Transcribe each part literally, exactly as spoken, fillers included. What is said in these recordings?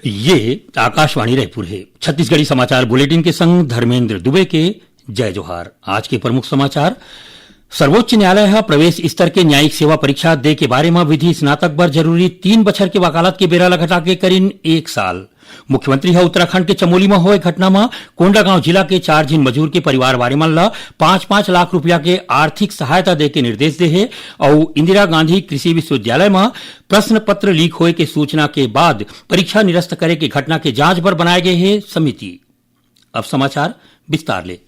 ये आकाशवाणी रायपुर हे। छत्तीसगढ़ी समाचार बुलेटिन के संग धर्मेंद्र दुबे के जय जोहार। आज के प्रमुख समाचार। सर्वोच्च न्यायालय ह प्रवेश स्तर के न्यायिक सेवा परीक्षा दे के बारे म विधि स्नातक बर जरूरी तीन बछर के वकालत के बेरा ल घटा के करिन एक साल। मुख्यमंत्री ह उत्तराखंड के चमोली म होए घटना म कोंडागांव जिला के चार झिन मजूर के परिवार वाले मन ल पाँच पाँच लाख रुपया के आर्थिक सहायता दे के निर्देश दे हे। अउ इंदिरा गांधी कृषि विश्वविद्यालय म प्रश्न पत्र लीक होए के सूचना के बाद परीक्षा निरस्त करे के घटना के जांच बर बनाए गए हे समिति। अब समाचार विस्तार ले।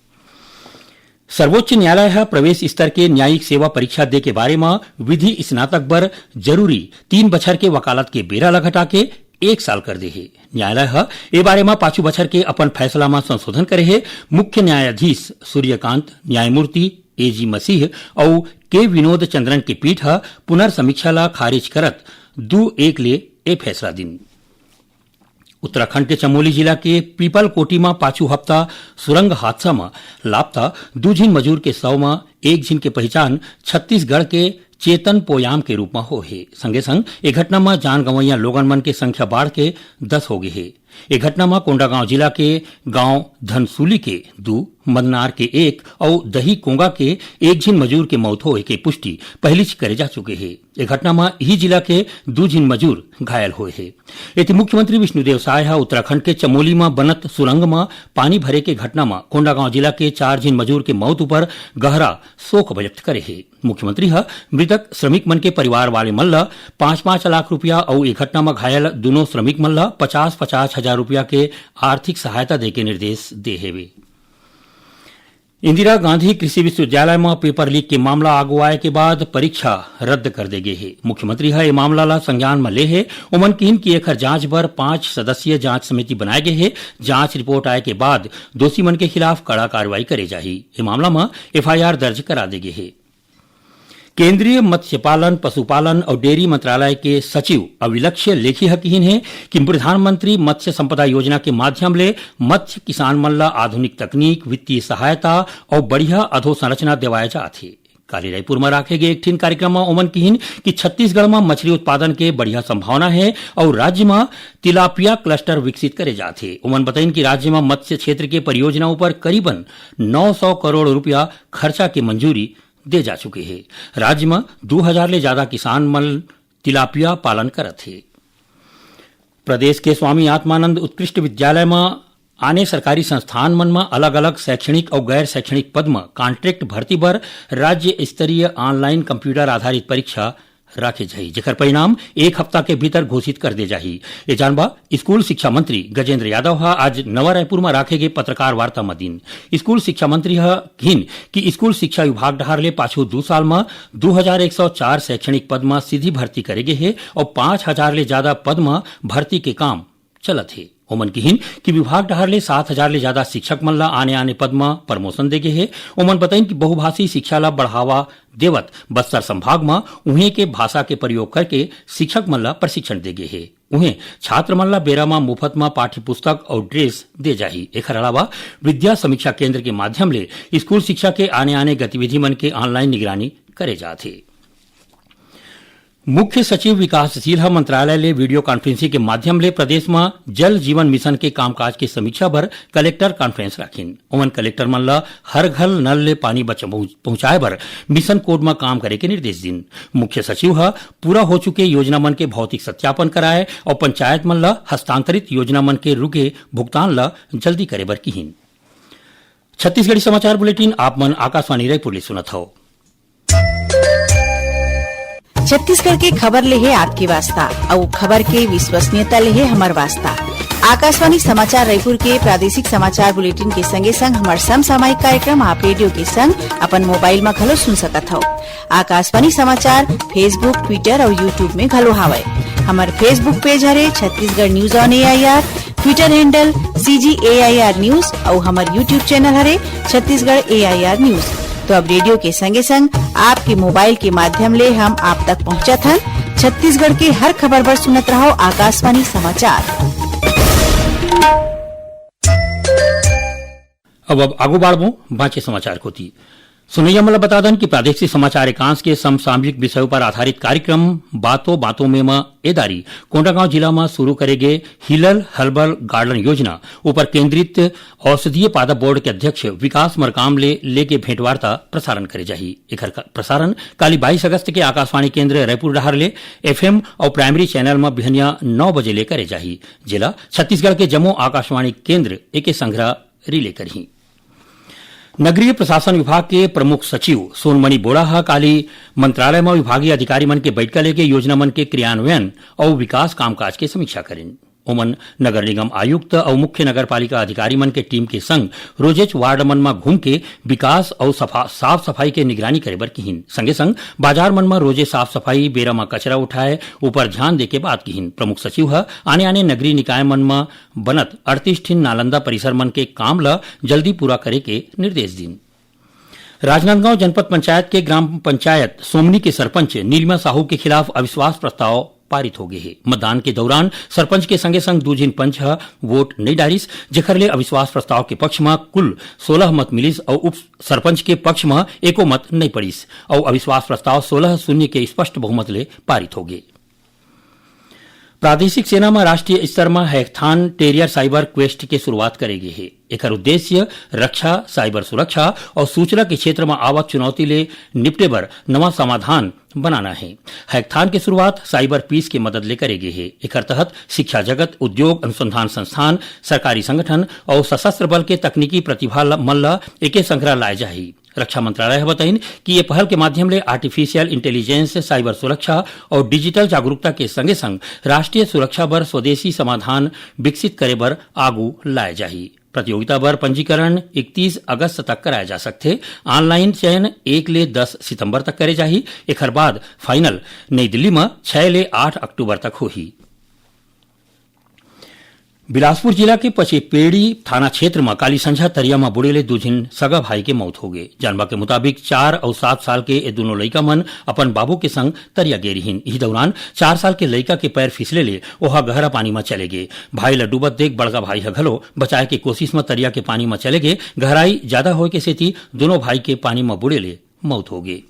सर्वोच्च न्यायालय ह प्रवेश स्तर के न्यायिक सेवा परीक्षा दे के बारे म विधि स्नातक बर जरूरी तीन बछर के वकालत के बेरा ल घटा के एक साल कर दे हे। न्यायालय ह ए बारे म पाछू बछर के अपन फैसला म संशोधन करे हे। मुख्य न्यायाधीश सूर्यकांत, न्यायमूर्ति ए जी मसीह अउ के विनोद चंद्रन के पीठ ह पुनर्समीक्षा ल खारिज करत दू एक ले ए फैसला दिन। उत्तराखंड के चमोली जिला के पीपलकोटी म पाछू हफ्ता सुरंग हादसा म लापता दू झिन मजूर के शव म एक झिन के पहिचान छत्तीसगढ़ के चेतन पोयाम के रूप म हो हे। संगे संग ए घटना म जान गंवइया लोगन मन के संख्या बाढ़ के दस हो गे हे। ए घटना म कोंडागांव जिला के गांव धनसूली के दू, मदनार के एक अउ दही कोंगा के एक झिन मजूर के मौत होए के पुष्टि पहिलीच करे जा चुके हे। ए घटना म इही जिला के दू झिन मजूर घायल होए हे। एती मुख्यमंत्री विष्णुदेव साय ह उत्तराखंड के चमोली म बनत सुरंग म पानी भरे के घटना म कोंडागांव जिला के चार झिन मजूर के मौत उपर गहरा शोक व्यक्त करे हे। मुख्यमंत्री ह मृतक श्रमिक मन के परिवार वाले मन ल पाँच पाँच लाख रुपया अउ ए घटना म घायल दूनों श्रमिक मन ल पचास पचास हजार रुपया के आर्थिक सहायता दे के निर्देश दे हेवे। इंदिरा गांधी कृषि विश्वविद्यालय म पेपर लीक के मामला आगू आए के बाद परीक्षा रद्द कर दे गे हे। मुख्यमंत्री ह ए मामला ल संज्ञान म ले हे। ओमन किहिन कि एखर जांच बर पांच सदस्यीय जांच समिति बनाए गे हे। जांच रिपोर्ट आए के बाद दोषी मन के खिलाफ कड़ा कार्रवाई करे जाही। ए मामला म एफ आई आर दर्ज करा दे गे हे। केंद्रीय मत्स्य पालन, पशुपालन अउ डेयरी मंत्रालय के सचिव अविलक्ष्य लेखी ह किहिन हे कि प्रधानमंत्री मत्स्य संपदा योजना के माध्यम ले मत्स्य किसान मन ल आधुनिक तकनीक, वित्तीय सहायता अउ बढ़िया अधोसंरचना देवाए जात हे। काली रायपुर म राखे गे एक ठिन कार्यक्रम म ओमन किहिन कि छत्तीसगढ़ म मछली उत्पादन के बढ़िया संभावना हे अउ राज्य म तिलापिया क्लस्टर विकसित करे जात हे। ओमन बताइन कि राज्य म मत्स्य क्षेत्र के परियोजना ऊपर करीबन नौ सौ करोड़ रुपया खर्चा के मंजूरी दे जा चुके हे। राज्य म दू हजार ले ज्यादा किसान मन तिलापिया पालन करत हे। प्रदेश के स्वामी आत्मानंद उत्कृष्ट विद्यालय म आने सरकारी संस्थान मन म अलग-अलग शैक्षणिक अउ गैर शैक्षणिक पद म कॉन्ट्रैक्ट भर्ती बर राज्य स्तरीय ऑनलाइन कंप्यूटर आधारित परीक्षा राखे जाही, जेकर परिणाम एक हफ्ता के भीतर घोषित कर दे जाही। ये जानबा स्कूल शिक्षा मंत्री गजेंद्र यादव ह आज नवा रायपुर म राखे गे पत्रकार वार्ता म दिन। स्कूल शिक्षा मंत्री ह कहिन कि स्कूल शिक्षा विभाग डहार ले पाछू दू साल म दू हजार एक सौ चार शैक्षणिक पद म सीधी भर्ती करे गे हे अउ पाँच हजार ले ज्यादा पद म भर्ती के काम चलत हे। ओमन किहिन कि विभाग डहार ले सात हजार ले ज्यादा शिक्षक मन ल आने-आने पद म प्रमोशन दे गे हे। ओमन बताइन कि बहुभाषी शिक्षा ल बढ़ावा देवत बस्तर संभाग म उहें के भाषा के प्रयोग करके शिक्षक मन ल प्रशिक्षण दे गे हे। उहें छात्र मन ल बेरा म मुफत म पाठ्य पुस्तक अउ ड्रेस दे जाही। एखर अलावा विद्या समीक्षा केंद्र के माध्यम ले स्कूल शिक्षा के आने-आने गतिविधि मन के ऑनलाइन निगरानी करे जात हे। मुख्य सचिव विकासशील ह मंत्रालय ले वीडियो कॉन्फ्रेंसिंग के माध्यम ले प्रदेश म जल जीवन मिशन के कामकाज के समीक्षा बर कलेक्टर कॉन्फ्रेंस राखिन। ओमन कलेक्टर मन ल हर घर नल ले पानी बच-, पहुंच-, पहुंचाए बर मिशन कोड म काम करे के निर्देश दिन। मुख्य सचिव ह पूरा हो चुके योजना मन के भौतिक सत्यापन कराए अउ पंचायत मन ल हस्तांतरित योजना मन के रुके भुगतान ल जल्दी करे बर किहिन। छत्तीसगढ़ी समाचार बुलेटिन आप मन आकाशवाणी रायपुर ले सुनत हव। छत्तीसगढ़ के खबर ले हे आपके वास्ता, अउ खबर के विश्वसनीयता ले हे हमर वास्ता। आकाशवाणी समाचार रायपुर के प्रादेशिक समाचार बुलेटिन के संगे संग हमर समसामयिक कार्यक्रम आप रेडियो के संग अपन मोबाइल म घलो सुन सकत हव। आकाशवाणी समाचार Facebook, Twitter अउ YouTube में घलो हावय। हमर Facebook पेज हरे Chhattisgarh news on A I R, Twitter handle C G A I R news अउ हमर YouTube चैनल हरे छत्तीसगढ़ ए आई आर न्यूज। तो अब रेडियो के संगे संग आपके मोबाइल के माध्यम ले हम आप तक पहुंचत हन। छत्तीसगढ़ के हर खबर बर सुनत रहव आकाशवाणी समाचार। अब, अब आगू बाढ़बो बांचे समाचार कोती। सुनैया मन ल बता दन कि प्रादेशिक समाचार एकांश के समसामयिक विषयों पर आधारित कार्यक्रम बातों बातों में म ए दारी कोंडागांव जिला म शुरू करे गे हिलल हर्बल गार्डन योजना ऊपर केंद्रित औषधीय पादप बोर्ड के अध्यक्ष विकास मरकाम ले लेके भेंटवार्ता प्रसारण करे जाही। एखर का-, प्रसारण काली बाईस अगस्त के आकाशवाणी केंद्र रायपुर डहार ले एफएम अउ प्राइमरी चैनल म बिहनिया नौ बजे ले करे जाही, जेला छत्तीसगढ़ के जम्मो आकाशवाणी केंद्र एके संघरा रिले करही। नगरीय प्रशासन विभाग के प्रमुख सचिव सोनमणि बोरा ह काली मंत्रालय म विभागीय अधिकारी मन के बैठका लेके योजना मन के क्रियान्वयन अउ विकास कामकाज के समीक्षा करिन। ओमन नगर निगम आयुक्त अउ मुख्य नगर पालिका अधिकारी मन के टीम के संग रोजेच वार्ड मन म घूम के विकास अउ सफा-, साफ सफाई के निगरानी करे बर किहिन। संगे संग बाजार मन म रोजे साफ सफाई, बेरा म कचरा उठाए ऊपर ध्यान दे के बात किहिन। प्रमुख सचिव ह आने आने नगरीय निकाय मन म बनत अड़तीस ठिन नालंदा परिसर मन के काम ल जल्दी पूरा करे के निर्देश दिन। राजनांदगांव जनपद पंचायत के ग्राम पंचायत सोमनी के सरपंच नीलिमा साहू के खिलाफ अविश्वास प्रस्ताव पारित हो गए हे। मतदान के दौरान सरपंच के संगे संग दू झिन पंच ह वोट नइ डारिस, जेखर ले अविश्वास प्रस्ताव के पक्ष म कुल सोलह मत मिलिस अउ उप सरपंच के पक्ष म एको मत नइ पड़िस अउ अविश्वास प्रस्ताव सोलह शून्य के स्पष्ट बहुमत ले पारित हो गए। प्रादेशिक सेना म राष्ट्रीय स्तर म हैकथॉन टेरियर साइबर क्वेस्ट के शुरुआत करे गे हे। एकर उद्देश्य रक्षा, साइबर सुरक्षा अउ सूचना के क्षेत्र म आवत चुनौती ले निपटे बर नवा समाधान बनाना हे। हैकथॉन के शुरुआत साइबर पीस के मदद ले करे गे हे। एकर तहत शिक्षा जगत, उद्योग, अनुसंधान संस्थान, सरकारी संगठन अउ सशस्त्र बल के तकनीकी प्रतिभा ल-, मन ल एके संघरा लाए जाही। रक्षा मंत्रालय ह बताइन कि ये पहल के माध्यम ले आर्टिफिशियल इंटेलिजेंस, साइबर सुरक्षा अउ डिजिटल जागरूकता के संगे संग राष्ट्रीय सुरक्षा बर स्वदेशी समाधान विकसित करे बर आगू लाए जाही। प्रतियोगिता बर पंजीकरण इकतीस अगस्त तक कराए जा सकथे। ऑनलाइन चयन एक ले दस सितंबर तक करे जाही। एखर बाद फाइनल नई दिल्ली म छह ले आठ अक्टूबर तक होही। बिलासपुर जिला के पचपेड़ी थाना क्षेत्र म काली संझा तरिया म बूड़े ले दू झिन सगा भाई के मौत हो गे। जानबा के मुताबिक चार अउ सात साल के ए दूनों लइका मन अपन बाबू के संग तरिया गे रिहिन। इही दौरान चार साल के लइका के पैर फिसले ले ओहा गहरा पानी म चले गे। भाई ल डूबत देख बड़का भाई ह घलो बचाए के कोशिश म तरिया के पानी म चले गे। गहराई ज्यादा होए के सेती दूनों भाई के पानी म बूड़े ले मौत हो गे।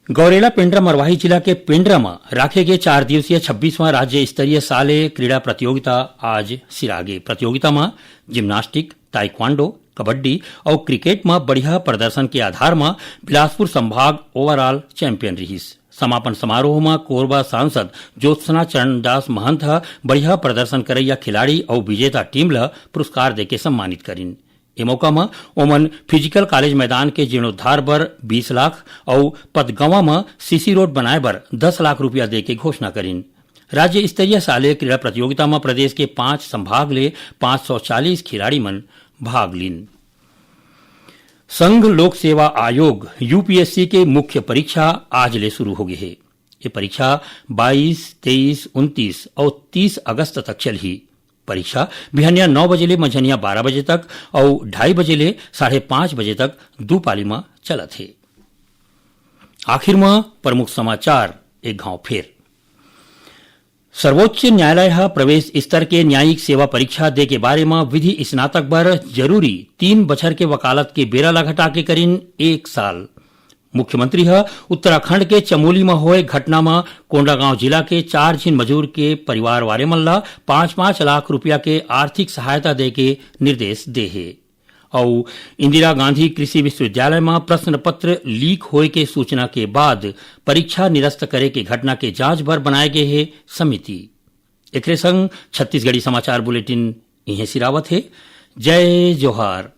गौरेला पेंड्रा मरवाही जिला के पेंड्रा म राखे गे चार दिवसीय छब्बीसवां राज्य स्तरीय साले क्रीड़ा प्रतियोगिता आज सिरागे। प्रतियोगिता म जिम्नास्टिक, ताइक्वांडो, कबड्डी अउ क्रिकेट म बढ़िया प्रदर्शन के आधार म बिलासपुर संभाग ओवरऑल चैंपियन रिहिस। समापन समारोह म कोरबा सांसद ज्योत्सना चरण दास महंत ह बढ़िया प्रदर्शन करैया खिलाड़ी अउ विजेता टीम ल पुरस्कार देके सम्मानित करिन। ए मौका म ओमन फिजिकल कॉलेज मैदान के जीर्णोद्धार बर बीस लाख अउ पतगवां म सीसी रोड बनाए बर दस लाख रुपया दे के घोषणा करिन। राज्य स्तरीय साले क्रीड़ा प्रतियोगिता म प्रदेश के पांच संभाग ले पांच सौ चालीस खिलाड़ी मन भाग लीन। संघ लोक सेवा आयोग, यूपीएससी, के मुख्य परीक्षा आज ले शुरू हो गे हे। ये परीक्षा बाईस, तेईस, उनतीस अउ तीस अगस्त तक चलही। परीक्षा बिहनिया नौ बजे ले मंझनिया बारह बजे तक अउ ढाई बजे ले साढ़े पांच बजे तक दू पाली म चलत हे। आखिर म प्रमुख समाचार एक घाव फेर। सर्वोच्च न्यायालय ह प्रवेश स्तर के न्यायिक सेवा परीक्षा दे के बारे म विधि स्नातक बर जरूरी तीन बछर के वकालत के बेरा ल घटा के करिन एक साल। मुख्यमंत्री ह उत्तराखंड के चमोली म होए घटना म कोंडागांव जिला के चार झिन मजूर के परिवार वाले मन ल पांच पांच लाख रुपया के आर्थिक सहायता दे के निर्देश दे हे। अउ इंदिरा गांधी कृषि विश्वविद्यालय म प्रश्न पत्र लीक होए के सूचना के बाद परीक्षा निरस्त करे के घटना के जांच बर बनाए गे हे समिति। एकरे संग छत्तीसगढ़ी समाचार बुलेटिन इहें सिरावत हे। जय जोहार।